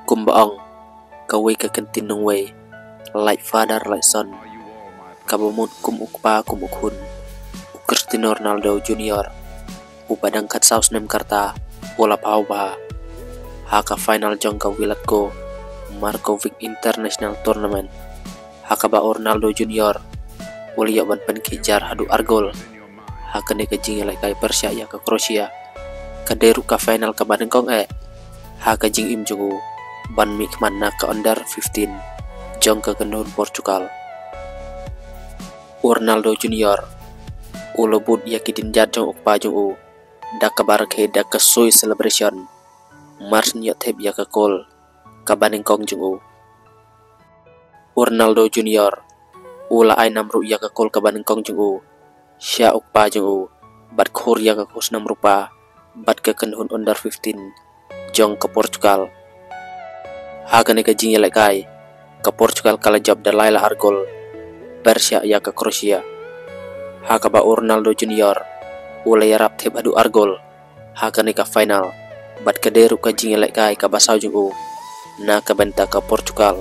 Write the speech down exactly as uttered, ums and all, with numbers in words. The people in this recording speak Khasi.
Kumba ong kawei ka kyntien nongwei, like father like son. Kaba mut kum u kpa kum u khun, u Cristiano Ronaldo Junior, uba dang khatsaw snem ka rta, u la paw bha ha ka final jong ka Wilatko Markovic International Tournament, ha kaba u Ronaldo Junior u la ïoh ban pynkhih jar haduh ar gol ha kane ka jingïalehkai pyrshah ïa ka Croatia. Ka dei ruh ka final kaba nyngkong eh ha ka jingim jong u ban mihkhmat na ka under fifteen jong ka kynhun Portugal. U Ronaldo Junior u la bud ïa ki dienjat jong u kpa jong u da kaba rakhe da ka sui celebration, mar shen ïoh thep ïa ka kol kaba nyngkong jong u. U Ronaldo Junior u la ai nam ruh ïa ka kol kaba nyngkong jong u sha u kpa jong u, bad khur ïa ka khusnam rupa bad ka kynhun under fifteen jong ka Portugal. Ha kane ka jingïalehkai, ka Portugal ka la jop da lai la ar gol pyrshah ïa ka Croatia, ha kaba u Ronaldo Junior u la ïarap thep haduh ar gol ha kane ka final, bad ka dei ruh ka jingïalehkai kaba saw jong u na ka bynta ka Portugal.